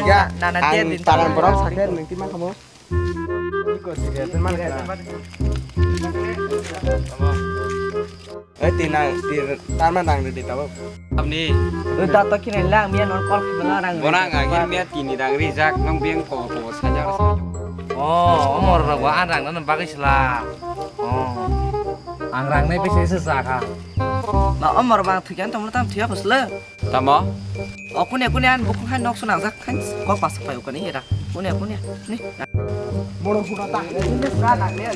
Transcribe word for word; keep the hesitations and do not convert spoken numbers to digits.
Nana, nana, ang dia din taran taran borok borok. Sakhe nang ti ma khamo. Iko si dia tin ma khana. Oi, ti nang, ti tar ma nang di tabo. Amni. Oi, da to kine lang, miya non call khna rang. Bona ang agin miya tini rang rijak, nong beng ko ko sajar sajar. Oh, omor rok ba an rang nan bagwi sla. Oh. Ang rang nai bese se sa kha. Ma omor ba thuikan tong tam thuya khosle. Tamo? O kune kune an bukung hai nok sunajak khan kok pas pai ukani era. Kune kune. Ni. Borok buka ta. Ni ka na ne.